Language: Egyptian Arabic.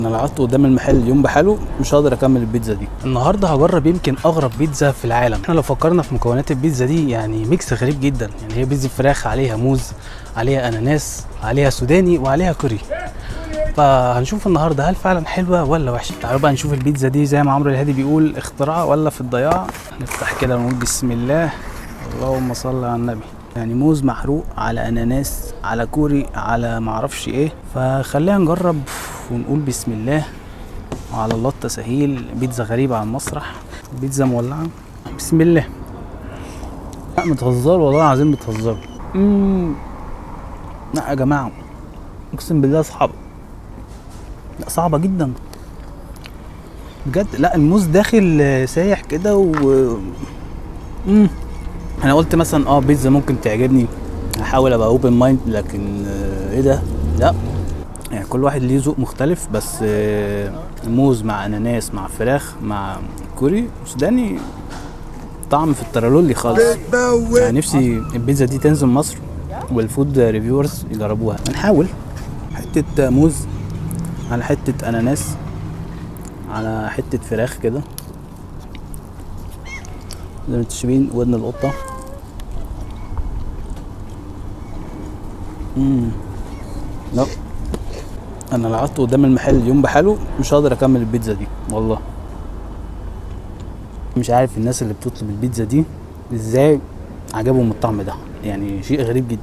انا لو قعدت قدام المحل اليوم بحاله مش هقدر اكمل البيتزا دي. النهارده هجرب يمكن اغرب بيتزا في العالم. احنا لو فكرنا في مكونات البيتزا دي يعني mix غريب جدا، يعني هي بيتزا فراخ عليها موز، عليها اناناس، عليها سوداني، وعليها كوري. فهنشوف النهارده هل فعلا حلوة ولا وحشه. تعالوا بقى نشوف البيتزا دي زي ما عمرو الهادي بيقول اختراع ولا في الضياع. نفتح كده ونقول بسم الله، اللهم صل على النبي. يعني موز محروق على اناناس على كوري على معرفش ايه، فخلينا نجرب ونقول بسم الله وعلى الله التسهيل. بيتزا غريبة على المسرح، بيتزا مولعة، بسم الله. لا بتهزروا والله العظيم بتهزروا. لا يا جماعة اقسم بالله صعبة، لا صعبة جدا بجد. لا الموز داخل سايح كده و انا قلت مثلا بيتزا ممكن تعجبني، هحاول ابقى open mind، لكن ايه ده؟ لا يعني كل واحد ليه ذوق مختلف، بس موز مع اناناس مع فراخ مع كوري سوداني، طعم في الترالولي خالص. يعني نفسي البيتزا دي تنزل مصر وال food reviewers يجربوها. هنحاول حتة موز على حتة اناناس على حتة فراخ كده زي ما انتم شايفين، ودن القطة. لا انا لو قعدت قدام المحل اليوم بحاله مش هقدر اكمل البيتزا دي والله. مش عارف الناس اللي بتطلب البيتزا دي ازاي عجبهم الطعم ده، يعني شيء غريب جدا.